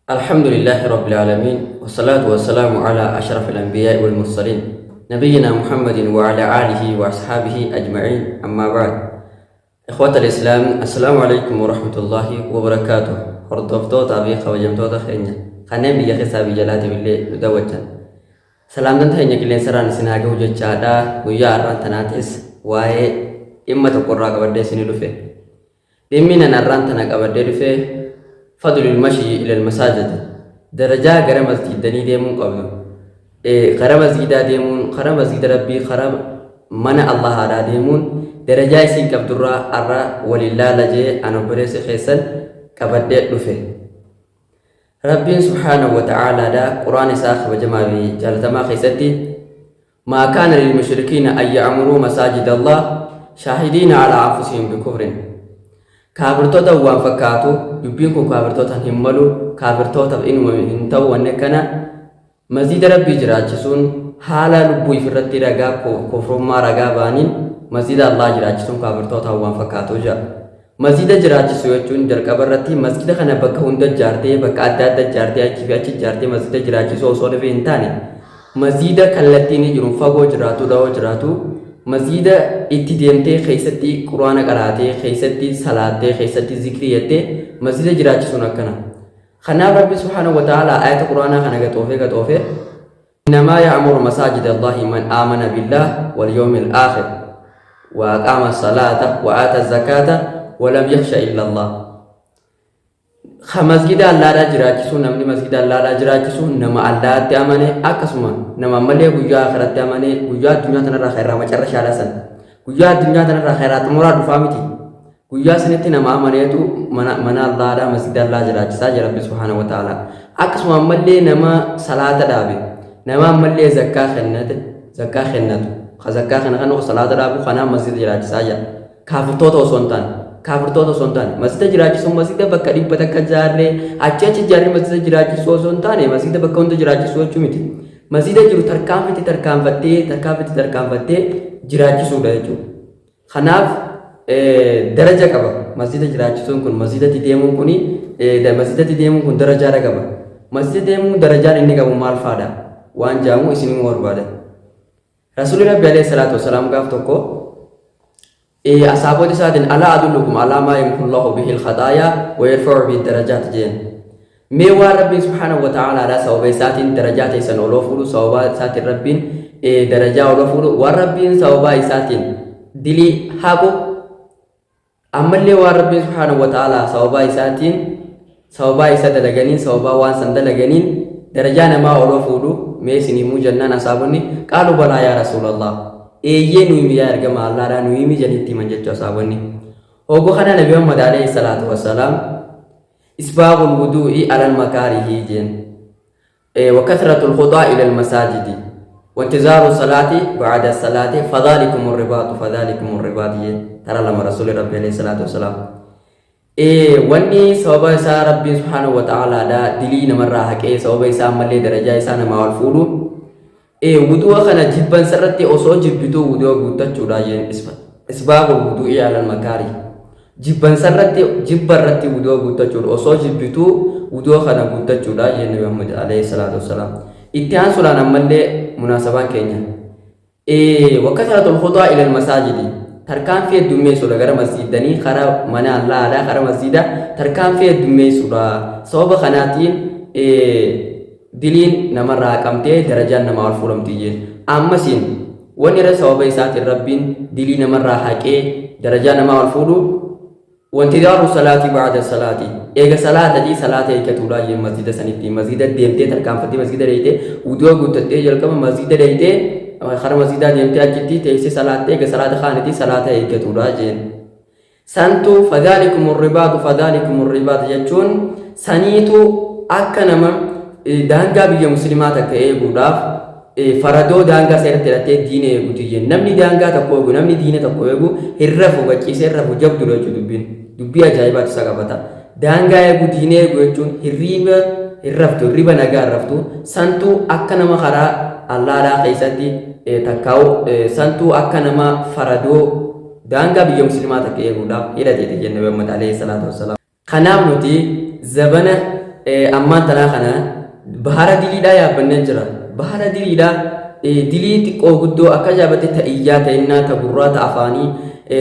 الحمد لله رب العالمين والصلاة والسلام على أشرف الأنبياء والمرسلين نبينا محمد وعلى آله وأصحابه أجمعين. أما بعد، إخوة الإسلام، السلام عليكم ورحمة الله وبركاته. Hordoftoota fi kabajamtoota keenya kanneen biyya keessaa biyya alaatiif illee nu daawwachan, salaamtan teenya qilleensarraan isin haa gahu jechaadha. Guyyaa har'aan tanaatis waa'ee dhimma tokkorraa qabadhee isinii dhufe. Dhimmi nan har'aan tana qabadhee dhufe fadlul mashyi ilal masaajid, darajaa gara masjiidanii deemuun qabdu. Kara masjiidaa deemuun, kara masjiida Rabbii, kara mana Allahaadhaa deemuun darajaa isiin qabdurraa har'a waliin laala jee an obboleessi keessan qabadhee dhufe. Rabbiin subhaanahu wa ta'aalaadha Qur'aana isaa kabajamaa fi jaalatamaa keessatti: maa kaana lilmushrikiina an ya'muruu masaajida Allah shaahidiina alaa anfusihim bikufrin. Kaafirtoota waan fakkaatu, dubbiin kun kaafirtootaan hin malu, kaafirtootaaf inuma hin ta'u wanni akkana. Masjiida Rabbii jiraachisuun haala lubbuu ifirratti ragaa kufrummaa ragaa ba'aniin masjiida Allaah jiraachisuun kaafirtootaan waan fakkaatu ja'a. Masjiida jiraachisuu jechuun jalqaba irratti masjida kana bakka hunda ijaartee, bakka adda adda ijaartee, achii fi achi ijaartee masjida jiraachisuu osoo hin taane, masjida kallattiin jiruun fagoo jiraatu, dhahoo jiraatu, masjida itti deemtee keessatti Qur'aana qaraatee, keessatti salaattee, keessatti zikrii jettee masjida jiraachisuun akkana. Kanaaf Rabbi subhaanahu wa ta'ala ayata Qur'aanaa kana gaxoofee gaxoofee: innamaa ya'muru masaajida Allahi man aamana billah wal yawmil aakhir wa aqaama salaata wa aata zakaata wa lam yakhsha illa Allah. Ka masgida Allaadhaa jiraachisuu, namni masgida Allaadhaa jiraachisu nama Allaatti amane, akkasuma nama ammallee guyyaa akhiratti amane, guyyaa addunyaa tanarraa ka irraa macarrashaadha san, guyyaa addunyaa tanarraa ka irraa xumuraa dhufaa miti, guyyaa sanitti nama amaneetu mana Allaadhaa, masgida Allaa jiraachisaa jira Rabbi subhaanahu wa ta'ala. Akkasuma ammallee nama salaata dhaabe, nama ammallee zakkaa kennate, zakkaa kennatu, ka zakkaa kana kanu salaata dhaabu kanaa masgida jiraachisaa jira. Kaafirtoota osoo hin taane, kaafirtoota osoo hin taane, masjida jiraachisuun masjida bakka 100 ijaarree, achi achi ijaarree masjida jiraachisuu osoo hin taane, masjida bakka hunda jiraachisuu jechuu miti. Masjida jiru tarkaanfitti tarkaanfattee, tarkaanfitti tarkaanfattee jiraachisuudha jechuudha. Kanaaf daraja qaba. Masjida jiraachisuun kun, masjidatti deemuun kun, masjidatti deemuun kun darajaadha qaba. Masjida deemuun darajaan inni qabu maal faadha? Waan jaamu isin himuu barbaada. Rasuulli Rabbi alayhi salaatu wasalaam gaaf tokko asaabota isaatiin: alaa adullukum alaa maa yamhullahu bihi al-khaxaayaa wa yarfa'u bihi darajaat jeen. Mee waan Rabbiin subhaanahu wa ta'aalaadhaa sababa isaatiin darajaa teessan oloo fuudhu, sababa isaatiin Rabbiin darajaa oloo fuudhu, waan Rabbiin sababa isaatiin dilii haqu, ammallee waan Rabbiin subhaanahu wa ta'aalaa sababaa isaatiin, sababaa isa dalaganiin, sababaa waan san dalaganiin darajaa namaa oloo fuudhu mee isin himuu jennaan, asaabonni qaaluu balaa yaa rasuulallah, eeyyee nu himi yaa ergama Allaadhaa, nu himi jedhanii itti himan jechuu asaabonni. Hoogoo kana Nabi Muhammad alayhi salaatu wassalaam isbaaqul wuduu'i alal makaarihi jeen. وكثرة الخطى إلى المساجد وانتظار الصلاة بعد الصلاة فذلكم الرباط، فذلكم الرباط ترى لما رسول ربي عليه الصلاة والسلام. Wanni sababa isaa Rabbiin subhaanahu wa ta'aalaadha dilii namarraa haqee, sababa isaa ammallee darajaa isaa namaa ol fuudhu, wudu'a kana jibbansa irratti osoo jibbituu wudu'a guuttachuudha jeen. Isbaaqul wudu'i alal makaari, jibbansa irratti, jibba irratti wudu'a guuttachuudha, osoo jibbituu wudu'a kana guuttachuudha jeen Nabi Muhammad alayhi salaatu wassalaam. Itti aansuudhaan ammallee munaasabaan keenya wakasratul khuxaa ilal masaajidi, tarkaanfii heddummeessuudha gara masjiidanii, karaa mana Allahaadha, karaa masjiida tarkaanfii heddummeessuudha. Sababa kanaatiin diliin namarraa haqamtee darajaan namaa ol fuudhamti jeen. Ammasiin wanni irra sababa isaatiin Rabbiin dilii namarraa haqee darajaa namaa ol fuudhu wantidaaru salaatii ba'da salaatii, eega salaatatii salaata eeggatuudha jeen. Masjida sanitti, masjida deemtee, tarkaanfattee masjida deeytee, wudu'a guuttattee, jalqaba masjida deeytee, kara masjidaa deemtee, achitti teessee salaattee, eega salaata kaanitii salaata eeggatuudha jeen. Santu fadhaalikum ribaatu, fadhaalikum ribaatu jechuun saniitu akka nama daangaa biyya muslimaa takka eeguudhaaf faradoo daangaa seeratti hidhatee diina eeguuti jeen. Namni daangaa tokko eegu, namni diina tokko eegu hin rafu, gachiisee hin rafu. Jabduudha jechuudha dubbiin. Dubbii ajaa'ibaatu isa qabata. Daangaa eegu, diina eegu jechuun hirriiba hin raftu, hirriba nagaa hin raftu. Santuu akka nama karaa Allaadhaa keessatti takkaa'u, santuu akka nama faradoo daangaa biyya muslimaa takka eeguudhaaf hidhateeti jenne Muhammad alayhi salaatu wassalaam. Kanaaf nuti zabana Ammaan tanaa kana bahara diliidhaa yaabbannee jira. Bahara diliidhaa dilii xiqqoo guddoo akka ajaa'ibatti ta iyyaa ta innaa ta gurraa ta afaanii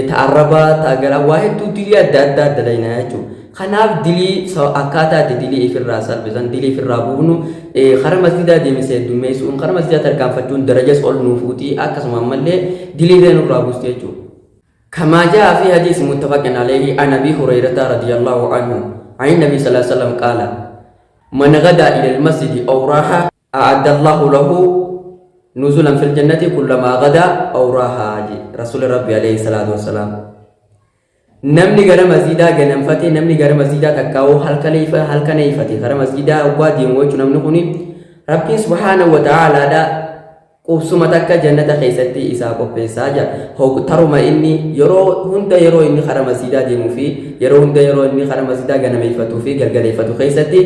ta arrabaa ta garaa waa hedduu dilii adda addaa dalaynaa jechuudha. Kanaaf dilii akkaataa itti dilii ifirraa salphisan dilii ifirraa buufnu kara masjidaa deemisa heddummeessuun kara masjidaa tarkaanfachuun darajas ol nuu fuutii akkasuma ammallee dilii illee nurraa buusti jechuudha. كما جاء في حديث متفق عليه عن أبي هريرة رضي الله عنه عن النبي صلى الله عليه وسلم قال من غدا إلى المسجد أو راح أعد الله له نزلا في الجنة كلما غدا أو راح. رسول ربي عليه الصلاة والسلام namni gara masjidaa ganamfate, namni gara masjidaa takkaa'uu halkaneeffate gara masjidaa hoggaa deemu jechuun, namni kuni Rabbiin subhaanahu wa ta'aalaadha qubsuma takka jannata keessatti isaa qopheessaa jira. Taruma inni yeroo hunda yeroo inni kara masjidaa deemuu fi yeroo hunda yeroo inni kara masjidaa ganameeffatuu fi galgaleeffatu keessatti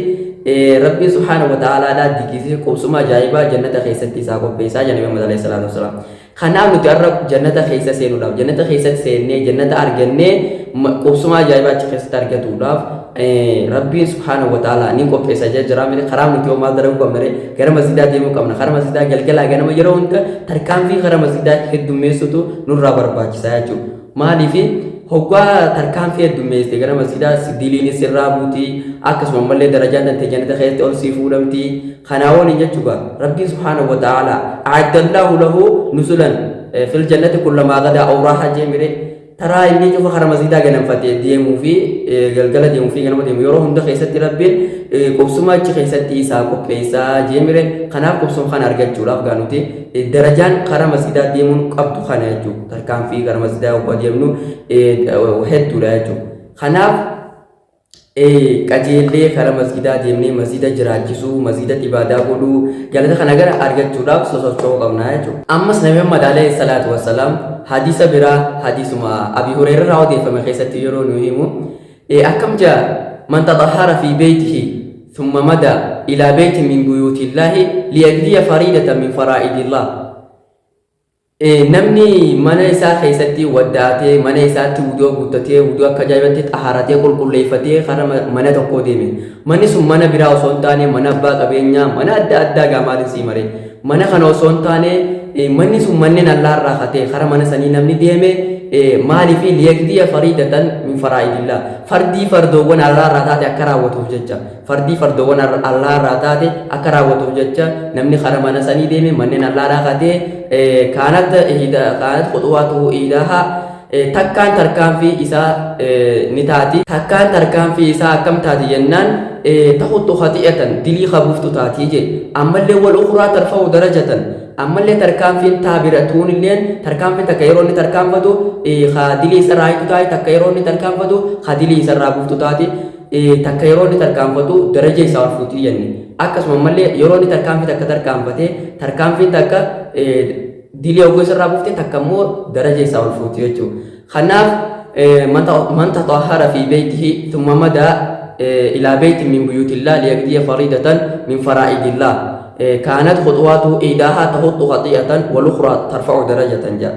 Rabbiin subhaanahu wa ta'aalaadha digisee qubsuma ajaa'ibaa jannata keessatti isaa qopheessaa jira Nabi Muhammad alayhi salaatu wasalaam. Kanaaf nuti har'a jannata keessa seenuudhaaf, jannata keessatti seennee jannata argannee qubsuma ajaa'ibaa achi keessatti argatuudhaaf Rabbiin subhaanahu wa ta'aalaa ni qopheessa jira miti. Karaa nuti hoo maal dalaguu qabna ree? Gara masjidaa deemuu qabna. Karaa masjidaa galgalaa ganama yeroo hunda tarkaanfii karaa masjidaa heddummeessutu nurraa barbaachisaa jechuudha. Maaliif? Hoggaa tarkaanfii heddummeessite gara masjidaa diliinis sirraa buuti, akkasuma ammallee darajaan tantee jannata keessatti ol sii fuudhamti. Kanaa waliin jechuudha Rabbiin subhaanahu wa ta'aalaa a'addallahu lahu nuzulan fil jannati kullamaa gadaa aw raaha jee mire. Taraa inni cufa kara masjidaa ganamfatee deemuu fi galgala deemuu fi ganama deemu yeroo hunda keessatti Rabbiin qubsuma achi keessatti isaa qopheessaa jee mire. Kanaaf qubsuma kana argachuudhaaf gaa nuti darajaan kara masjidaa deemuun qabdu kana jechuudha. Tarkaanfii kara masjidaa yogguu deemnu hedduudha jechuudha. Kanaaf qajeellee kara masjidaa deemnee masjida jiraachisuu, masjida ibaadaa godhuu, galata kana gara argachuudhaaf sosocho'uu qabna jechuudha. Ammas Nabi Muhammad alayhi salaatu wassalaam hadiisa biraa hadiisuma Abi Hurayra irraa odeeffame keessatti yeroo nu himu akkam jaa: man taxahhara fi beeytihi thumma mada ilaa beeytin min buyuutillaahi liyaqdiya fariidatan min faraa'idillah. Namni mana isaa keessatti waddaatee, mana isaatti wuduu guuttatee, wuduu akka ajaa'ibatti xaharatee, qulqulleeffatee kara mana tokkoo deeme. Manni sun mana biraa osoo hin taane mana abbaa qabeenyaa, mana adda addaa gaa maaliin sii maree. Mana kana osoo hin taane manni sun manneen Allaa irraa katee kara mana sanii namni deeme maaliif? Liyaqdiya fariidatan min faraa'idillah, fardii fardoowwan Allaa irraa taate akka raawwatuuf jecha, fardii fardoowwan Allaa irraa taate akka raawwatuuf jecha namni kara mana sanii deeme manneen Allaa irraa katee, kaanat kaanat khuxuwaatuhu iidaahaa, takkaan tarkaanfii isaa ni taati. Takkaan tarkaanfii isaa akkam taati jennaan, tahuxxu khaxi'atan, dilii kabuuftu taati je. Ammallee wal ukhraa tarfa'u darajatan, ammallee tarkaanfiin taabira tuunilleen tarkaanfiin takka yeroo inni tarkaanfatu ka dilii isarraa hiitu taati, takka yeroo inni tarkaanfatu ka dilii isarraa buuftu taati, takka yeroo inni tarkaanfatu daraja isaa ol fuutii jenne. Akkasuma ammallee yeroo inni tarkaanfii takka tarkaanfate tarkaanfiin takka dilii hogguu isarraa buufte, takka immoo daraja isaa ol fuuti jechuudha. Kanaaf man taxahhara fi beeytihi thumma madaa ilaa beeytin min buyuutillah liyaqdiya fariidatan min faraa'idillah kaanat khuxuwaatuhu ihdaahaa tahuxxu khaxi'atan wal ukhraa tarfa'u darajatan jedha.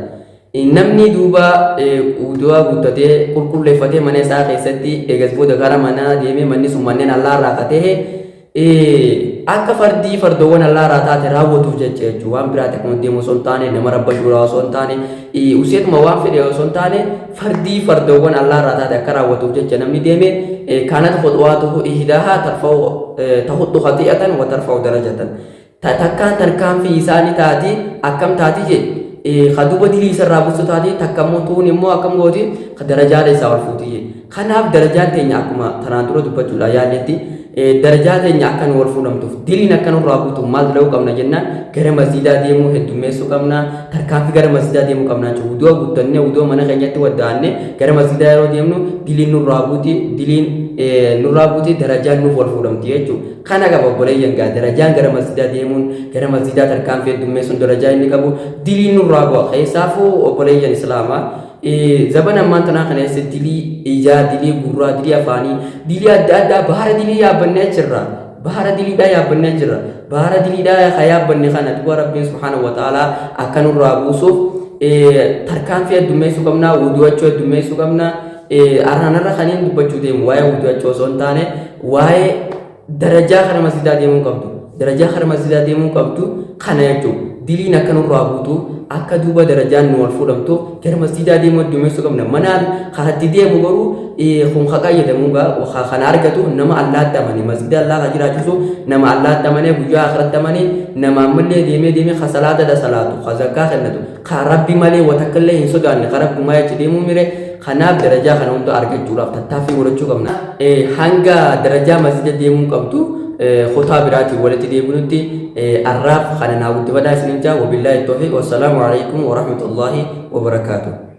Namni duuba wudu'a guuttatee qulqulleeffatee mana isaa keessatti eegas booda gara manaa deemee, manni sun manneen Allaa irraa ka ta'e, akka fardii fardoowwan Allaa irraa taate raawwatuuf jecha jechuudha. Waan biraati akkuma deemu osoo hin taane, nama rabbashuudhaa osoo hin taane, useetuma waan fedhe osoo hin taane, fardii fardoowwan Allaa irraa taate akka raawwatuuf jecha namni deeme, kaanat khuxuwaatuhu ihdaahaa tarfa'u tahuxxu khati'atan wa tarfa'u darajatan. Takkaan tarkaanfii isaa ni taati. Akkam taati je? Ka duba dilii isarraa buustu taati, takka immoo tuun immoo akkam gooti? Ka darajaadha isaa ol fuuti je. Kanaaf darajaan teenya akkuma tanaan dura dubbachuudha yaalletti, darajaa teenya akka nu ol fuudhamtuuf, diliin akka nurraa buutuuf maal dalaguu qabna jennaan, gara masjidaa deemuu heddummeessuu qabna, tarkaanfii gara masjidaa deemuu qabna jechuudha. Wudu'a guuttannee, wudu'a mana keenyatti wadda'annee gara masjidaa yeroo deemnu diliin nurraa buuti, diliin nurraa buuti, darajaan nuuf ol fuudhamti jechuudha. Kana qaba obboleeyyan gaa darajaan gara masjidaa deemuun, gara masjidaa tarkaanfii heddummeessuun darajaa inni qabu, diliin nurraa bu'a. Keessaafuu obboleeyyan islaamaa, zabana ammaan tanaa kana keessa dilii ijaa, dilii gurraa, dilii afaanii, dilii adda addaa bahara dilii yaabbannee jirra. Bahara diliidhaa yaabbannee jirra. Bahara diliidhaa ka yaabbanne kana duba Rabbiin subhaanahu wa ta'aalaa akka nurraa buusuuf tarkaanfii heddummeessuu qabna, wudu'achuu heddummeessuu qabna. Arraanarra kaniin dubbachuu deemu waa'ee wudu'achuu osoo hin taane waa'ee Darajaa kara masjidaa deemuu qabdu. Darajaa kara masjidaa deemuu qabdu kana jechuudha. Diliin akka nurraa buutu akka duuba darajaan nu ol fuudhamtu gara masjidaa deemuu heddummeessuu qabna. Manaan karatti deemu garuu kun ka qayyadamu gaa kana argatu nama Allaatti amane masjida Allaa ka jiraachisu nama Allaatti amane guyyaa akhiratti amane nama ammallee deemee deemee ka salaata da salaatu ka zakkaa kennatu ka Rabbi malee wa takkallee hin sodaanne ka Rabbumaa jecha deemuu mire. Kanaaf darajaa kana hunda argachuudhaaf tattaaffii godhachuu qabna. Hanga darajaa masjida deemuu qabdu kutaa biraatiin walitti deebinutti arraaf kana naa guddifadhaa isinin jaa. Wabillaahi tawfiiq, wassalaamu alaikum warahmatullaahi wabarakaatuh.